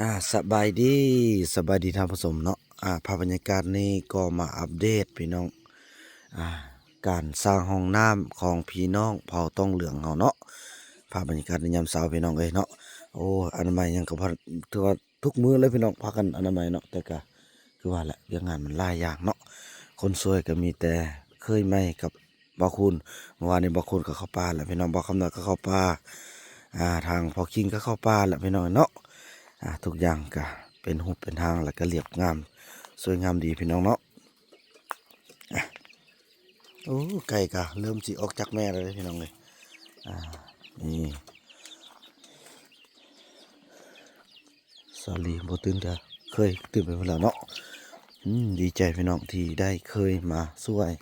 ອາ ສະບາຍດີ ສະບາຍດີທ່ານຜູ້ຊົມເນາະ. ອາ ພາບບັນຍາກາດນີ້ກໍມາອັບເດດພີ່ນ້ອງ ອາ ການສ້າງຫ້ອງນ້ຳຂອງພີ່ນ້ອງເຜົ່າຕອງເຫຼືອງເຮົາເນາະ. ພາບບັນຍາກາດໃນຍາມເຊົ້າພີ່ນ້ອງເອີຍເນາະ. ໂອ້ ອະນາໄມຫຍັງກໍ ຖືວ່າທຸກມື້ເລີຍພີ່ນ້ອງ ພາກັນອະນາໄມເນາະ, ແຕ່ກະຄືວ່າແຫຼະ ວຽກງານມັນຫຼາຍຢ່າງເນາະ. ຄົນຊ່ວຍກໍມີແຕ່ເຂີຍໃໝ່ກັບ ບ່າວຄູນ. ເມື່ອວານນີ້ບ່າວຄູນກໍເຂົ້າປ່າແລ້ວພີ່ນ້ອງ, ບ່າວຄຳນ້ອຍກໍເຂົ້າປ່າ ອາ ທາງພໍ່ຄິງກໍເຂົ້າປ່າແລ້ວພີ່ນ້ອງເນາະ. ອາ ທຸກຢ່າງກໍເປັນຮູບເປັນຮ່າງ ແລ້ວກໍລຽບງາມ ສວຍງາມດີພີ່ນ້ອງເນາະ. ອາ ໂອ້ ໄກ່ກໍເລີ່ມຊິອອກຈາກແມ່ແລ້ວເດ້ພີ່ນ້ອງເອີຍ. ອາ ນີ້ ສາລີບໍ່ຕື່ນເທື່ອ ເຂີຍຕື່ນໄປໝົດແລ້ວເນາະ. ອືມ ດີໃຈພີ່ນ້ອງທີ່ໄດ້ເຂີຍມາຊ່ວຍ.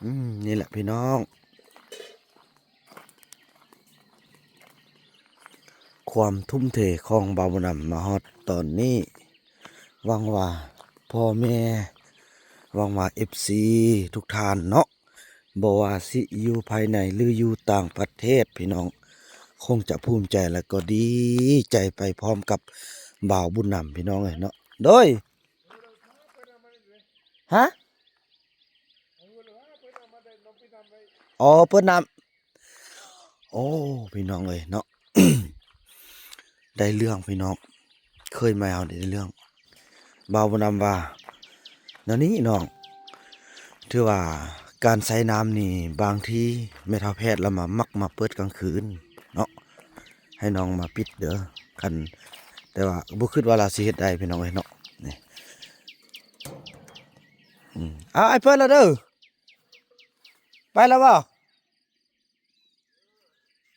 ອືມ ນີ້ແຫຼະພີ່ນ້ອງ ຄວາມທຸ່ມເທຂອງບ່າວບຸນນຳມາຮອດຕອນນີ້. ຫວັງວ່າພໍ່ແມ່ ຫວັງວ່າເອັຟຊີທຸກທ່ານເນາະ ບໍ່ວ່າຊິຢູ່ພາຍໃນ ຫຼື ຢູ່ຕ່າງປະເທດ ພີ່ນ້ອງ ຄົງຈະພູມໃຈ ແລະ ກໍດີໃຈໄປພ້ອມກັບບ່າວບຸນນຳ ພີ່ນ້ອງເອີຍເນາະ. ໂດຍ ຮະ? ອໍ ເປີດນ້ຳ. ໂອ້ ພີ່ນ້ອງເອີຍເນາະ ໄດ້ເລື່ອງພີ່ນ້ອງ ເຂີຍໃໝ່ເຮົາໄດ້ເລື່ອງ. ບ່າວບຸນນຳວ່າແນວນີ້ນ້ອງ ຖືວ່າການໃຊ້ນ້ຳນີ້ ບາງທີແມ່ເຖົ້າແພດລາວມາ ມັກມາເປີດກາງຄືນເນາະ ໃຫ້ນ້ອງມາປິດເດີ. ຄັນ ແຕ່ວ່າບໍ່ຄິດວ່າລາວຊິເຮັດໄດ້ພີ່ນ້ອງເອີຍເນາະ. ນີ້ ອືມ ເອົາ ອ້າຍເປີດແລ້ວເດີ ໄປແລ້ວບໍ່?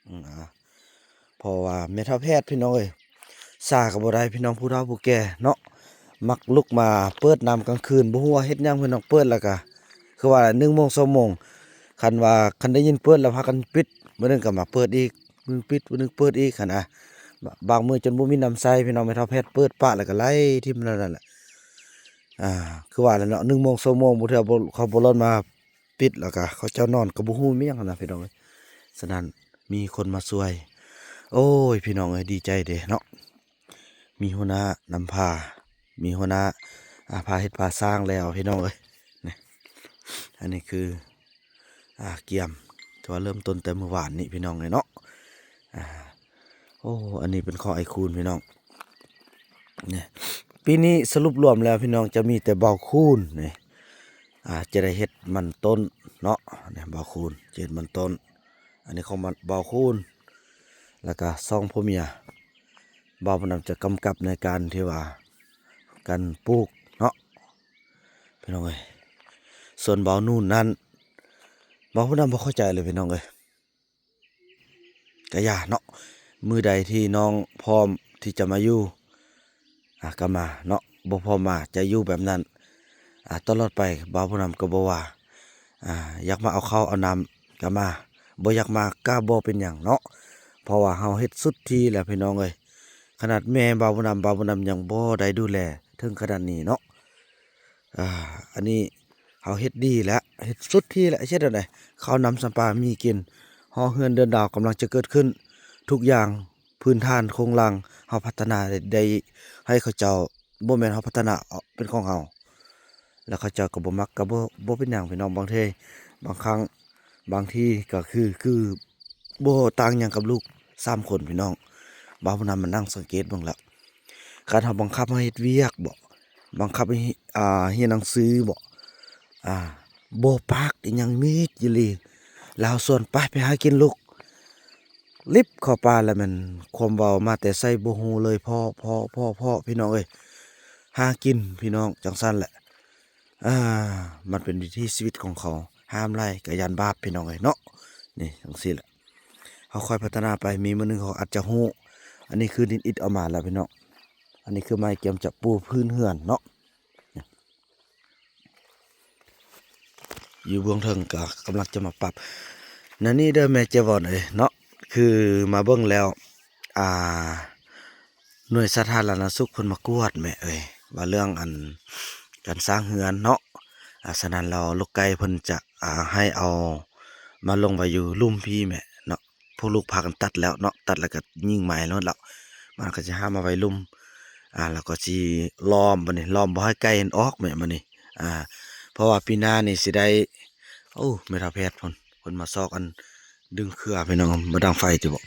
ອືມ ອາ ເພາະວ່າແມ່ເຖົ້າແພດພີ່ນ້ອງເອີຍ ຊາກໍບໍ່ໄດ້ພີ່ນ້ອງ ຜູ້ເຖົ້າຜູ້ແກ່ເນາະ ມັກລຸກມາເປີດນ້ຳກາງຄືນ ບໍ່ຮູ້ວ່າເຮັດຫຍັງພີ່ນ້ອງ. ເປີດແລ້ວກະຄືວ່າໜຶ່ງໂມງ ສອງໂມງ ຄັນວ່າ ຄັນໄດ້ຍິນເປີດແລ້ວພາກັນປິດ ມື້ໜຶ່ງກໍມາເປີດອີກ ມື້ໜຶ່ງປິດ ມື້ໜຶ່ງເປີດອີກຫັ້ນນະ. ບາງມື້ຈົນບໍ່ມີນ້ຳໃຊ້ພີ່ນ້ອງ ແມ່ເຖົ້າແພດເປີດປະແລ້ວກໍໄລ່ຖິ້ມແນວນັ້ນແຫຼະ. ອາ ຄືວ່າແຫຼະເນາະ ໜຶ່ງໂມງ ສອງໂມງ ບາງເທື່ອບໍ່ ເຂົາບໍ່ລອດມາ ປິດແລ້ວກະເຂົາເຈົ້ານອນກໍບໍ່ຮູ້ມີຫຍັງຫັ້ນນະພີ່ນ້ອງເອີຍ. ສະນັ້ນມີຄົນມາຊ່ວຍ ໂອ້ຍ ພີ່ນ້ອງເອີຍ ດີໃຈເດ້ເນາະ ມີຫົວໜ້ານຳພາ ມີຫົວໜ້າ ອາ ພາເຮັດພາສ້າງແລ້ວພີ່ນ້ອງເອີຍ. ນີ້ ອັນນີ້ຄື ອາ ກຽມ ຖືວ່າເລີ່ມຕົ້ນແຕ່ມື້ວານນີ້ພີ່ນ້ອງເອີຍເນາະ. ອາ ໂອ້ ອັນນີ້ເປັນຂອງອ້າຍຄູນພີ່ນ້ອງ. ນີ້ ປີນີ້ສະຫຼຸບລວມແລ້ວພີ່ນ້ອງ ຈະມີແຕ່ບ່າວຄູນນີ້ ອາ ຈະໄດ້ເຮັດມັນຕົ້ນເນາະ. ນີ້ ບ່າວຄູນຈະເຮັດມັນຕົ້ນ ອັນນີ້ຂອງມັນ ບ່າວຄູນ ແລ້ວກະສອງຜົວເມຍ ບ່າວບຸນນຳຈະກຳກັບໃນການທີ່ວ່າ ການປູກເນາະ ພີ່ນ້ອງເອີຍ. ສ່ວນບ່າວນູນນັ້ນ ບ່າວບຸນນຳບໍ່ເຂົ້າໃຈເລີຍພີ່ນ້ອງເອີຍ. ກະຢ່າເນາະ ມື້ໃດທີ່ນ້ອງພ້ອມທີ່ຈະມາຢູ່ ອາ ກະມາເນາະ ບໍ່ພ້ອມມາຈະຢູ່ແບບນັ້ນ ອາ ຕະຫຼອດໄປ. ບ່າວບຸນນຳກໍບໍ່ວ່າ ອາ ຢາກມາເອົາເຂົ້າເອົານ້ຳກະມາ ບໍ່ຢາກມາກະບໍ່ເປັນຫຍັງເນາະ ເພາະວ່າເຮົາເຮັດສຸດທີ່ແລ້ວພີ່ນ້ອງເອີຍ. ຂະໜາດແມ່ບ່າວບຸນນຳ ບ່າວບຸນນຳຍັງບໍ່ໄດ້ດູແລເຖິງຂະໜາດນີ້ເນາະ. ອາ ອັນນີ້ເຮົາເຮັດດີແລ້ວ ເຮັດສຸດທີ່ແລ້ວ ເຮັດແນວໃດເຂົ້ານ້ຳສຳປາມີກິນ ຫໍເຮືອນເດີນດາວກຳລັງຈະເກີດຂຶ້ນ ທຸກຢ່າງພື້ນຖານໂຄງລ່າງເຮົາພັດທະນາໄດ້ ໄດ້ໃຫ້ເຂົາເຈົ້າ ບໍ່ແມ່ນເຮົາພັດທະນາເອົາເປັນຂອງເຮົາ ແລ້ວເຂົາເຈົ້າກໍບໍ່ມັກ ກໍບໍ່ ບໍ່ເປັນຫຍັງພີ່ນ້ອງ. ບາງເທື່ອ ບາງຄັ້ງ ບາງທີກໍຄື ຄືບໍ່ຕ່າງຫຍັງກັບລູກສາມຄົນພີ່ນ້ອງ. ບ່າວບຸນນຳມານັ່ງສັງເກດເບິ່ງແລ້ວ ຄັນເຮົາບັງຄັບໃຫ້ເຮັດວຽກບໍ ບັງຄັບໃຫ້ ອ່າ ຮຽນໜັງສືບໍ ອ່າ ບໍ່ປາກອີ່ຫຍັງມິດອີ່ຫຼີ ແລ້ວເຮົາຊວນ ໄປ ໄປຫາກິນລູກ ລິບເຂົ້າປ່າ ແລ້ວແມ່ນຄວາມເວົ້າມາແຕ່ໃສບໍ່ຮູ້ເລີຍ ເພາະ ເພາະ ເພາະ ເພາະ ພີ່ນ້ອງເອີຍ. ຫາກິນພີ່ນ້ອງ ຈັ່ງຊັ້ນແຫຼະ. ອາ ມັນເປັນວິຖີຊີວິດຂອງເຂົາ ຫ້າມຫຼາຍກໍຢ້ານບາບ ພີ່ນ້ອງເອີຍເນາະ. ນີ້ ຈັ່ງຊີ້ແຫຼະ ເຮົາຄ່ອຍພັດທະນາໄປ ມີມື້ໜຶ່ງເຮົາອາດຈະຮູ້. ອັນນີ້ຄືດິນອິດເອົາມາແລ້ວພີ່ນ້ອງ ອັນນີ້ຄືໄມ້ກຽມຈະປູພື້ນເຮືອນເນາະ. ຢູ່ເບື້ອງເທິງກໍກຳລັງຈະມາປັບ ແນວນີ້ເດີແມ່ເຈວອນເອີຍເນາະ. ຄືມາເບິ່ງແລ້ວ ອ່າ ໜ່ວຍສາທາລະນະສຸກເພິ່ນມາກວດແມ່ເອີຍ ວ່າເລື່ອງອັນການສ້າງເຮືອນເນາະ. ອາ ສະນັ້ນແລ້ວລູກໄກ່ເພິ່ນຈະ ອາ ໃຫ້ເອົາມາລົງໄວ້ຢູ່ລຸ່ມພີ້ແມ່ເນາະ. ພວກລູກພາກັນຕັດແລ້ວເນາະ ຕັດແລ້ວກໍຍິງໄມ້ໂລດແລ້ວ. ມັນກໍຊິຫາມາໄວ້ລຸ່ມ ອ່າ ແລ້ວກໍຊິລ້ອມ ບັດນີ້ລ້ອມບໍ່ໃຫ້ໄກ່ມັນອອກແມ່ ບັດນີ້ ອ່າ ເພາະວ່າປີໜ້ານີ້ຊິໄດ້ ໂອ້ ແມ່ເຖົ້າແພດພຸ້ນ ເພິ່ນມາຊອກອັນດຶງເຄືອພີ່ນ້ອງ ມາດັງໄຟຕິບໍ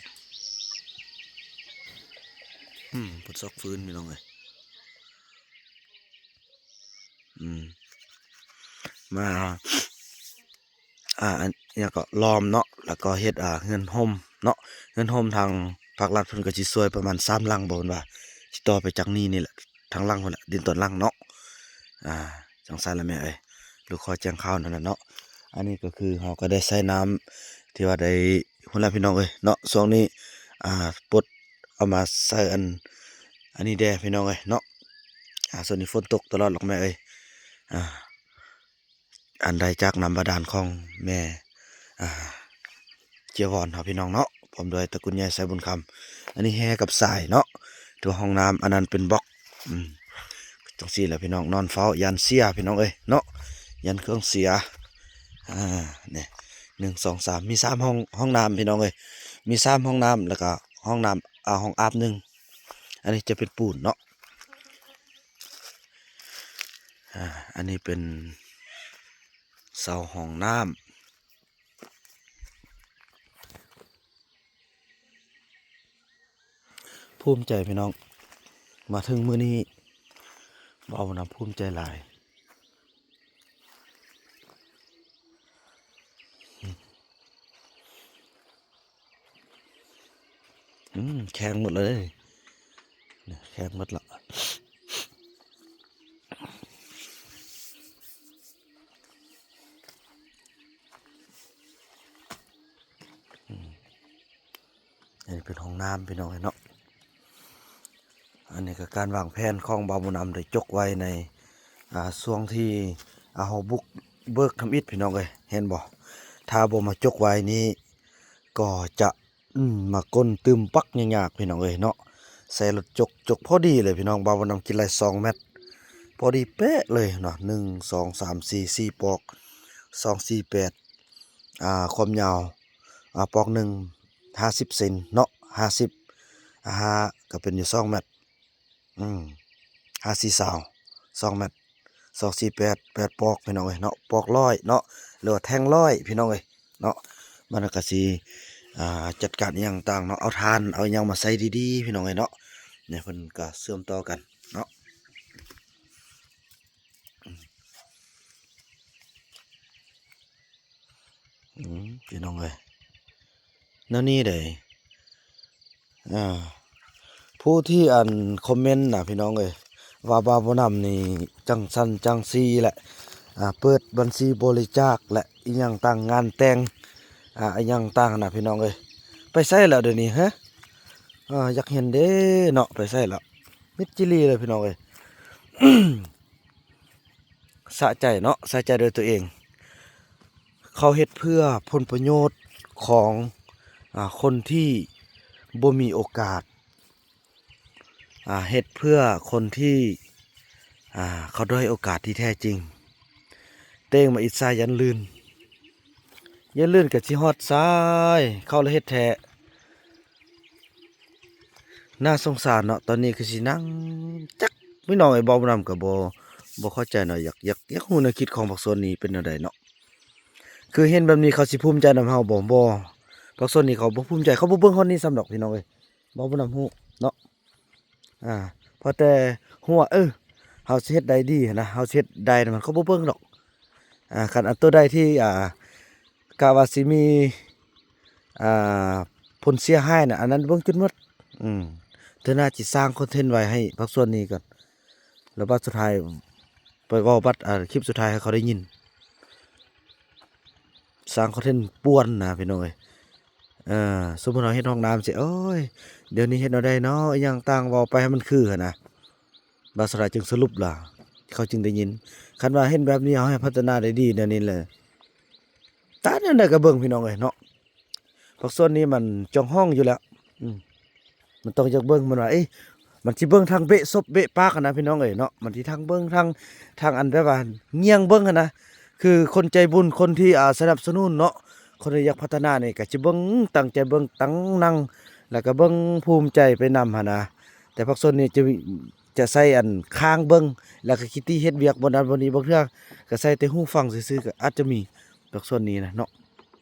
ອືມ ເພິ່ນຊອກຟືນພີ່ນ້ອງເອີຍ ອືມ ມາ ອ່າ ອັນ ຫຍັງເກາະ ລ້ອມເນາະ ແລ້ວກໍເຮັດ ອ່າ ເຮືອນຮົ່ມເນາະ ເຮືອນຮົ່ມທາງພາກລັດເພິ່ນກໍຊິຊ່ວຍປະມານສາມຫຼັງບໍ ເພິ່ນວ່າ ຊິຕໍ່ໄປຈາກນີ້ນີ້ແຫຼະ ທາງຫຼັງພຸ້ນແຫຼະ ດິນຕອນຫຼັງເນາະ ອ່າ ຈັ່ງຊັ້ນລະແມ່ເອີຍ ລູກຂໍແຈ້ງຂ່າວນັ້ນລະເນາະ ອັນນີ້ກໍຄືເຮົາກໍໄດ້ໃຊ້ນ້ຳທີ່ວ່າໄດ້ ພຸ້ນລະພີ່ນ້ອງເອີຍເນາະ ຊ່ວງນີ້ ອ່າ ປົດເອົາມາໃສ່ອັນ ອັນນີ້ແດ່ພີ່ນ້ອງເອີຍເນາະ ອ່າ ຊ່ວງນີ້ຝົນຕົກຕະຫຼອດລະແມ່ເອີຍ ອ່າ ອັນໄດ້ຈາກນ້ຳບາດານຂອງແມ່ ອ່າ ເຈຍວອນເຮົາພີ່ນ້ອງເນາະ ພ້ອມດ້ວຍຕະກຸນໃຫຍ່ໄຊບຸນຄຳ ອັນນີ້ແຮ່ກັບສາຍເນາະ ຕົວຫ້ອງນ້ຳ ອັນນັ້ນເປັນບລັອກ ອືມ ຈັ່ງຊີ້ແຫຼະພີ່ນ້ອງ ນອນເຝົ້າຢ້ານເສຍພີ່ນ້ອງເອີຍເນາະ ຢ້ານເຄື່ອງເສຍ ອ່າ ນີ້ ໜຶ່ງ ສອງ ສາມ ມີສາມຫ້ອງ ຫ້ອງນ້ຳພີ່ນ້ອງເອີຍ ມີສາມຫ້ອງນ້ຳ ແລ້ວກໍຫ້ອງນ້ຳ ອ່າ ຫ້ອງອາບໜຶ່ງ ອັນນີ້ຈະເປັນປູນເນາະ ອ່າ ອັນນີ້ເປັນເສົາຫ້ອງນ້ຳ ພູມໃຈພີ່ນ້ອງ ມາເຖິງມື້ນີ້ ເວົ້ານຳພູມໃຈຫຼາຍ ອືມ ແຂງໝົດເລີຍ ນີ້ແຂງໝົດລະ ອືມ ອັນນີ້ເປັນຫ້ອງນ້ຳພີ່ນ້ອງເອີຍເນາະ ອັນນີ້ກໍການວາງແຜນຂອງບ່າວບຸນນຳໄດ້ຈົກໄວ້ໃນ ອ່າ ຊ່ວງທີ່ ອ່າ ເຮົາບຸກເບີກທຳອິດພີ່ນ້ອງເອີຍ ເຫັນບໍ່ ຖ້າບໍ່ມາຈົກໄວ້ນີ້ ກໍຈະ ອືມ ມາກົ້ນຕື່ມປັກຍາກໆ ພີ່ນ້ອງເອີຍເນາະ ໃສ່ລົດຈົກ ຈົກພໍດີເລີຍພີ່ນ້ອງ ບ່າວບຸນນຳກິນໄດ້ສອງແມັດ ພໍດີເປະເລີຍເນາະ ໜຶ່ງ ສອງ ສາມ ສີ່ ສີ່ປອກ ສອງ ສີ່ ແປດ ອ່າ ຄວາມຍາວ ອ່າ ປອກໜຶ່ງ ຫ້າສິບເຊັນເນາະ ຫ້າສິບ ອ່າ ຫ້າ ກໍເປັນຢູ່ສອງແມັດ ອືມ ຫ້າສີ່ຊາວ ສອງແມັດ ສອງສີ່ແປດ ແປດປອກພີ່ນ້ອງເອີຍເນາະ ປອກຮ້ອຍເນາະ ຫຼືວ່າແທ່ງຮ້ອຍພີ່ນ້ອງເອີຍເນາະ ມັນກໍຊິ ອ່າ ຈັດການອີ່ຫຍັງຕ່າງເນາະ ເອົາຖ່ານເອົາຫຍັງມາໃສ່ດີໆ ພີ່ນ້ອງເອີຍເນາະ ນີ້ເພິ່ນກໍເຊື່ອມຕໍ່ກັນເນາະ ອືມ ພີ່ນ້ອງເອີຍ ແນວນີ້ເດ້ ອ່າ ຜູ້ທີ່ອັນຄອມເມັນນະພີ່ນ້ອງເອີຍ ວ່າບ່າວບຸນນຳນີ້ຈັ່ງຊັ້ນຈັ່ງຊີ້ແຫຼະ ອ່າ ເປີດບັນຊີບໍລິຈາກ ແລະ ອີ່ຫຍັງຕ່າງ ງານແຕ່ງ ອ່າ ອີ່ຫຍັງຕ່າງນະພີ່ນ້ອງເອີຍ ໄປໃສແລ້ວດຽວນີ້ ຮະ ອ່າ ຢາກເຫັນເດ້ເນາະ ໄປໃສແລ້ວ ມິດຈີ່ຫຼີ່ເລີຍພີ່ນ້ອງເອີຍ. ສະໃຈເນາະ ສະໃຈໂດຍຕົວເອງ ເຂົາເຮັດເພື່ອຜົນປະໂຫຍດຂອງ ອາ ຄົນທີ່ບໍ່ມີໂອກາດ ອາ ເຮັດເພື່ອຄົນທີ່ ອາ ເຂົາດ້ອຍໂອກາດທີ່ແທ້ຈິງ ເຕັ້ງມາອິດສາຢັນລື່ນ ຢັນລື່ນກໍຊິຮອດຊາຍ ເຂົາລະເຮັດແທ້. ໜ້າສົງສານເນາະ ຕອນນີ້ຄືຊິນັ່ງຈັກ ພີ່ນ້ອງເອີຍ ເວົ້ານຳກໍບໍ່ ບໍ່ເຂົ້າໃຈເນາະ ຢາກ ຢາກ ຢາກຮູ້ແນວຄິດຂອງພາກສ່ວນນີ້ເປັນແນວໃດເນາະ ຄືເຫັນແບບນີ້ເຂົາຊິພູມໃຈນຳເຮົາບໍ່? ບໍ່ ພາກສ່ວນນີ້ເຂົາບໍ່ພູມໃຈ ເຂົາບໍ່ເບິ່ງຮອດນີ້ຊ້ຳດອກ ພີ່ນ້ອງເອີຍ ເວົ້ານຳຮູ້ເນາະ ອ່າ ພໍແຕ່ຮູ້ວ່າ ເອີ ເຮົາຊິເຮັດໄດ້ດີຫັ້ນນະ ເຮົາຊິເຮັດໄດ້ນຳມັນ ເຂົາບໍ່ເບິ່ງດອກ ອ່າ ຄັນອັນໂຕໃດທີ່ ອ່າ ກະວ່າຊິມີ ອ່າ ຜົນເສຍຫາຍນະ ອັນນັ້ນເບິ່ງຈົນໝົດ ອືມ ເທື່ອໜ້າຊິສ້າງຄອນເທັນໄວ້ໃຫ້ພາກສ່ວນນີ້ກ່ອນ ແລ້ວບັດສຸດທ້າຍໄປເວົ້າບັດ ອ່າ ຄລິບສຸດທ້າຍໃຫ້ເຂົາໄດ້ຍິນ ສ້າງຄອນເທັນປ່ວນນະ ພີ່ນ້ອງເອີຍ ເອີ ສົມມຸດເຮົາເຮັດຫ້ອງນ້ຳຊິ ໂອ້ຍ ດຽວນີ້ເຮັດແນວໃດເນາະ ອີ່ຫຍັງຕ່າງ ເວົ້າໄປໃຫ້ມັນຄືຫັ້ນນະ ບາດສຸດທ້າຍຈຶ່ງສະຫຼຸບລະ ເຂົາຈຶ່ງໄດ້ຍິນ ຄັນວ່າເຫັນແບບນີ້ ເຮົາໃຫ້ພັດທະນາໄດ້ດີແນວນີ້ແຫຼະ ຕາແນວໃດກໍເບິ່ງ ພີ່ນ້ອງເອີຍເນາະ ພາກສ່ວນນີ້ມັນຈອງຫ້ອງຢູ່ແລ້ວ ອືມ ມັນຕ້ອງຢາກເບິ່ງ ມັນວ່າ ເອີ ມັນຊິເບິ່ງທາງເບະສົບເບະປາກຫັ້ນນະ ພີ່ນ້ອງເອີຍເນາະ ມັນຊິທັງເບິ່ງທັງ ທັງອັນແບບວ່າງຽງເບິ່ງຫັ້ນນະ ຄືຄົນໃຈບຸນ ຄົນທີ່ ອ່າ ສະໜັບສະໜູນເນາະ ຄົນທີ່ຢາກພັດທະນານີ້ກໍຊິເບິ່ງ ຕັ້ງໃຈເບິ່ງ ຕັ້ງນັ່ງ ແລ້ວກໍເບິ່ງພູມໃຈໄປນຳຫັ້ນນະ ແຕ່ພາກສ່ວນນີ້ຈະມີ ຈະໃສ່ອັນຄ້າງເບິ່ງ ແລ້ວກໍຂີ້ຕີເຮັດວຽກບ່ອນນັ້ນບ່ອນນີ້ ບາງເທື່ອກໍໃສ່ແຕ່ຫູຟັງຊື່ໆ ກໍອາດຈະມີພາກສ່ວນນີ້ນະເນາະ.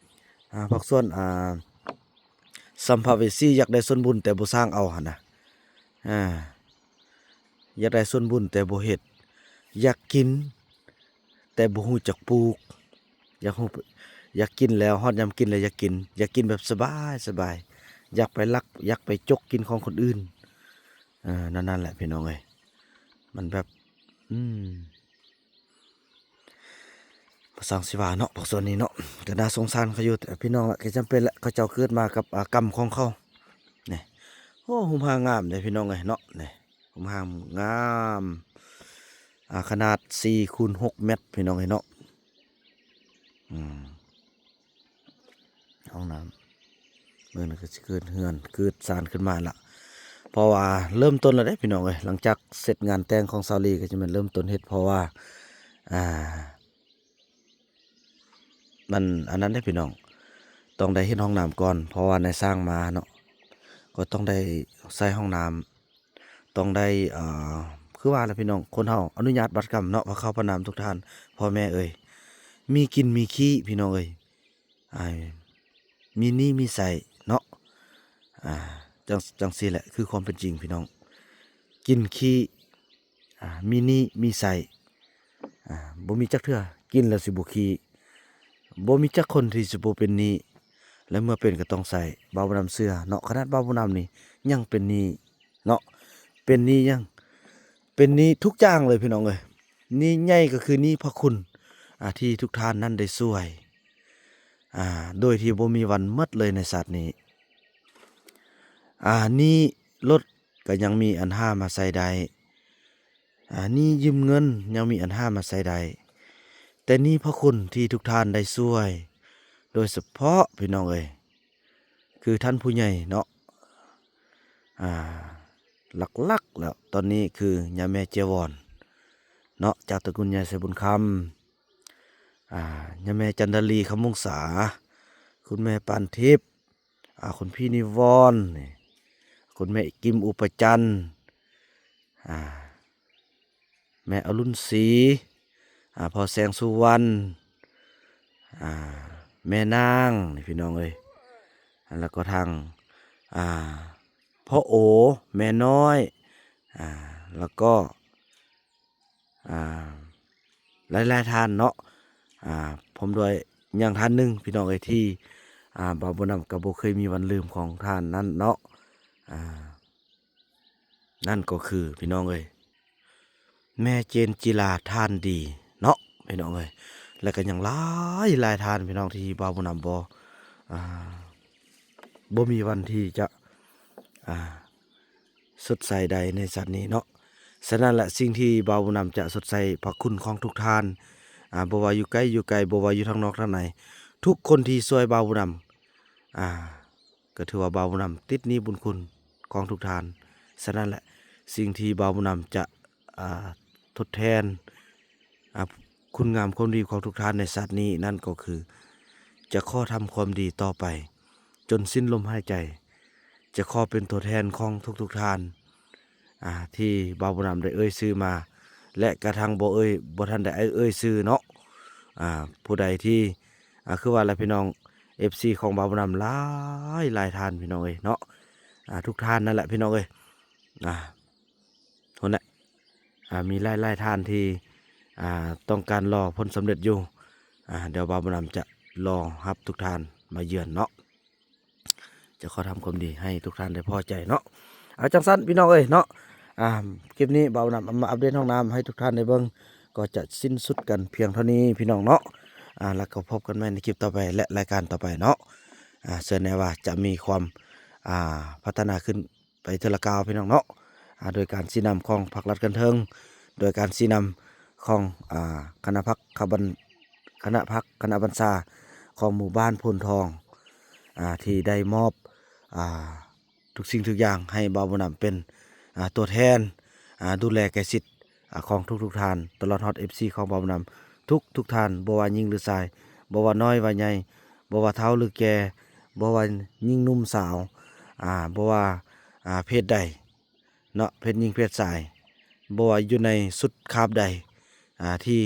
ອ່າ ພາກສ່ວນ ອ່າ ສຳພະເວສີຢາກໄດ້ສ່ວນບຸນແຕ່ບໍ່ສ້າງເອົາຫັ້ນນະ ອ່າ ຢາກໄດ້ສ່ວນບຸນແຕ່ບໍ່ເຮັດ ຢາກກິນ ແຕ່ບໍ່ຮູ້ຈັກປູກ ຢາກຮູ້ ຢາກກິນແລ້ວ ຮອດຍາມກິນແລ້ວຢາກກິນ ຢາກກິນແບບສະບາຍໆ ຢາກໄປລັກ ຢາກໄປຈົກກິນຂອງຄົນອື່ນ ເອີ ນັ້ນ ນັ້ນແຫຼະພີ່ນ້ອງເອີຍ ມັນແບບ ອືມ ບໍ່ຊ່າງຊິວ່າເນາະ ພວກສ່ວນນີ້ເນາະ ກໍໜ້າສົງສານເຂົາຢູ່ ແຕ່ພີ່ນ້ອງລະ ກໍຈຳເປັນແຫຼະ ເຂົາເຈົ້າເກີດມາກັບ ອາ ກຳຂອງເຂົາ ນີ້ ໂອ້ ຮູບຮ່າງງາມເດ້ພີ່ນ້ອງເອີຍເນາະ ນີ້ ຮູບຮ່າງງາມ ອາ ຂະໜາດສີ່ຄູນຫົກແມັດ ພີ່ນ້ອງເອີຍເນາະ ອືມ ຫ້ອງນ້ຳ ເບິ່ງແລ້ວກໍຊິເກີດເຮືອນເກີດຊານຂຶ້ນມາລະ ເພາະວ່າເລີ່ມຕົ້ນແລ້ວເດ້ພີ່ນ້ອງເອີຍ ຫຼັງຈາກເສັດງານແຕ່ງຂອງສາວລີ ກໍຈະແມ່ນເລີ່ມຕົ້ນເຮັດ ເພາະວ່າ ອ່າ ມັນອັນນັ້ນເດ້ພີ່ນ້ອງ ຕ້ອງໄດ້ເຮັດຫ້ອງນ້ຳກ່ອນ ເພາະວ່ານາຍຊ່າງມາເນາະ ກໍຕ້ອງໄດ້ໃສ່ຫ້ອງນ້ຳ ຕ້ອງໄດ້ ເອີ ຄືວ່າລະພີ່ນ້ອງ ຄົນເຮົາອະນຸຍາດບາດກຳເນາະ ພະເຂົ້າພະນາມທຸກທ່ານ ພໍ່ແມ່ເອີຍ ມີກິນມີຂີ້ພີ່ນ້ອງເອີຍ ອ່າ ມີໜີ້ມີໃຊ້ເນາະ ອ່າ ຈັ່ງ ຈັ່ງຊີ້ແຫຼະ ຄືຄວາມເປັນຈິງພີ່ນ້ອງ ກິນຂີ້ ອ່າ ມີໜີ້ມີໃຊ້ ອ່າ ບໍ່ມີຈັກເທື່ອ ກິນແລ້ວຊິບໍ່ຂີ້ ບໍ່ມີຈັກຄົນທີ່ຊິບໍ່ເປັນໜີ້ ແລະ ເມື່ອເປັນກໍຕ້ອງໃຊ້ ບ່າວບຸນນຳເຊື່ອເນາະ ຂະໜາດບ່າວບຸນນຳນີ້ຍັງເປັນໜີ້ເນາະ ເປັນໜີ້ຫຍັງ ເປັນໜີ້ທຸກຢ່າງເລີຍພີ່ນ້ອງເອີຍ ໜີ້ໃຫຍ່ກໍຄືໜີ້ພະຄຸນ ອ່າ ທີ່ທຸກທ່ານນັ້ນໄດ້ຊ່ວຍ ອ່າ ໂດຍທີ່ບໍ່ມີວັນໝົດເລີຍໃນຊາດນີ້ ອ່າ ໜີ້ລົດກໍຍັງມີອັນຫາມາໃຊ້ໄດ້ ອ່າ ໜີ້ຢືມເງິນຍັງມີອັນຫາມາໃຊ້ໄດ້ ແຕ່ໜີ້ພະຄຸນທີ່ທຸກທ່ານໄດ້ຊ່ວຍ ໂດຍສະເພາະພີ່ນ້ອງເອີຍ ຄືທ່ານຜູ້ໃຫຍ່ເນາະ ອ່າ ຫຼັກໆແລ້ວຕອນນີ້ຄືຍາແມ່ເຈຍວອນເນາະ ຈາກຕະກຸນຍາຍໄຊບຸນຄຳ ອ່າ ຍາແມ່ຈັນດາລີ ຄຳວົງສາ ຄຸນແມ່ປານທິບ ອ່າ ຄຸນພີ່ນິວອນ ນີ້ ຄຸນແມ່ກິມ ອຸປະຈັນ ອ່າ ແມ່ອະລຸນສີ ອ່າ ພໍ່ແສງສຸວັນ ອ່າ ແມ່ນາງ ນີ້ພີ່ນ້ອງເອີຍ ແລ້ວກໍທາງ ອ່າ ພໍ່ໂອ ແມ່ນ້ອຍ ອ່າ ແລ້ວກໍ ອ່າ ຫຼາຍໆທ່ານເນາະ ອ່າ ພ້ອມດ້ວຍຍັງທ່ານໜຶ່ງພີ່ນ້ອງເອີຍ ທີ່ ອ່າ ບ່າວບຸນນຳກໍບໍ່ເຄີຍມີວັນລືມຂອງທ່ານນັ້ນເນາະ ອ່າ ນັ້ນກໍຄືພີ່ນ້ອງເອີຍ ແມ່ເຈນຈິລາ ທ່ານດີເນາະ ພີ່ນ້ອງເອີຍ ແລ້ວກໍຍັງຫຼາຍໆທ່ານພີ່ນ້ອງ ທີ່ບ່າວບຸນນຳບໍ່ ອ່າ ບໍ່ມີວັນທີ່ຈະ ອ່າ ຊົດໃຊ້ໄດ້ໃນຊາດນີ້ເນາະ. ສະນັ້ນແຫຼະ ສິ່ງທີ່ບ່າວບຸນນຳຈະຊົດໃຊ້ພະຄຸນຂອງທຸກທ່ານ ອ່າ ບໍ່ວ່າຢູ່ໃກ້ຢູ່ໄກ ບໍ່ວ່າຢູ່ທາງນອກທາງໃນ ທຸກຄົນທີ່ຊ່ວຍບ່າວບຸນນຳ ອ່າ ກໍຖືວ່າບ່າວບຸນນຳຕິດໜີ້ບຸນຄຸນຂອງທຸກທ່ານ. ສະນັ້ນແຫຼະ ສິ່ງທີ່ບ່າວບຸນນຳຈະ ອ່າ ທົດແທນ ອ່າ ຄຸນງາມຄວາມດີຂອງທຸກທ່ານໃນຊາດນີ້ ນັ້ນກໍຄື ຈະຂໍທຳຄວາມດີຕໍ່ໄປ ຈົນສິ້ນລົມຫາຍໃຈ. ຈະຂໍເປັນຕົວແທນຂອງທຸກໆທ່ານ ອ່າ ທີ່ບ່າວບຸນນຳໄດ້ເອີ່ຍຊື່ມາ ແລະ ກະທັ່ງບໍ່ເອີ່ຍ ບໍ່ທັນໄດ້ເອີ່ຍຊື່ເນາະ ອ່າ ຜູ້ໃດທີ່ ອ່າ ຄືວ່າລະ ພີ່ນ້ອງ ເອັຟຊີ ຂອງບ່າວບຸນນຳຫຼາຍໆທ່ານ ພີ່ນ້ອງເອີຍເນາະ ອ່າ ທຸກທ່ານນັ້ນແຫຼະ ພີ່ນ້ອງເອີຍ ອ່າ ພຸ້ນແຫຼະ ອ່າ ມີຫຼາຍໆທ່ານທີ່ ອ່າ ຕ້ອງການລໍຜົນສຳເລັດຢູ່ ອ່າ ດຽວບ່າວບຸນນຳຈະລໍຮັບທຸກທ່ານມາເຢືອນເນາະ ຈະຂໍທຳຄວາມດີໃຫ້ທຸກທ່ານໄດ້ພໍໃຈເນາະ. ເອົາ ຈັ່ງຊັ້ນ ພີ່ນ້ອງເອີຍເນາະ ອ່າ ຄລິບນີ້ບ່າວບຸນນຳເອົາມາອັບເດດຫ້ອງນ້ຳໃຫ້ທຸກທ່ານໄດ້ເບິ່ງ ກໍຈະສິ້ນສຸດກັນພຽງເທົ່ານີ້ ພີ່ນ້ອງເນາະ ອ່າ ແລ້ວກໍພົບກັນໃໝ່ໃນຄລິບຕໍ່ໄປ ແລະ ລາຍການຕໍ່ໄປເນາະ ອ່າ ເຊື່ອແນ່ວ່າຈະມີຄວາມ ອ່າ ພັດທະນາຂຶ້ນ ໄປເທື່ອລະກ້າວ ພີ່ນ້ອງເນາະ ອ່າ ໂດຍການຊີ້ນຳຂອງພັກລັດຂັ້ນເທິງ ໂດຍການຊີ້ນຳຂອງ ອ່າ ຄະນະພັກ ຄະບັນ ຄະນະພັກ ຄະນະບັນຊາຂອງໝູ່ບ້ານໂພນທອງ ອ່າ ທີ່ໄດ້ມອບ ອ່າ ທຸກສິ່ງທຸກຢ່າງໃຫ້ບ່າວບຸນນຳເປັນ ອ່າ ຕົວແທນ ອ່າ ດູແລໃກ້ຊິດ ອ່າ ຂອງທຸກໆທ່ານ ຕະຫຼອດຮອດ ເອັຟຊີ ຂອງບ່າວບຸນນຳທຸກໆທ່ານ ບໍ່ວ່າຍິງຫຼືຊາຍ ບໍ່ວ່ານ້ອຍວ່າໃຫຍ່ ບໍ່ວ່າເຖົ້າຫຼືແກ່ ບໍ່ວ່າຍິງໜຸ່ມສາວ ອ່າ ບໍ່ວ່າ ອ່າ ເພດໃດ ເນາະ ເພດຍິງເພດຊາຍ ບໍ່ວ່າຢູ່ໃນຊຸດຄາບໃດ ອ່າ ທີ່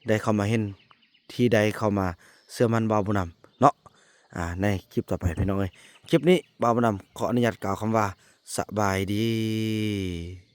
ໄດ້ເຂົ້າມາເຫັນ ທີ່ໄດ້ເຂົ້າມາເຊື່ອໝັ້ນບ່າວບຸນນຳເນາະ ອ່າ ໃນຄລິບຕໍ່ໄປພີ່ນ້ອງເອີຍ. ຄລິບນີ້ບ່າວບຸນນຳຂໍອະນຸຍາດກ່າວຄຳວ່າ ສະບາຍດີ.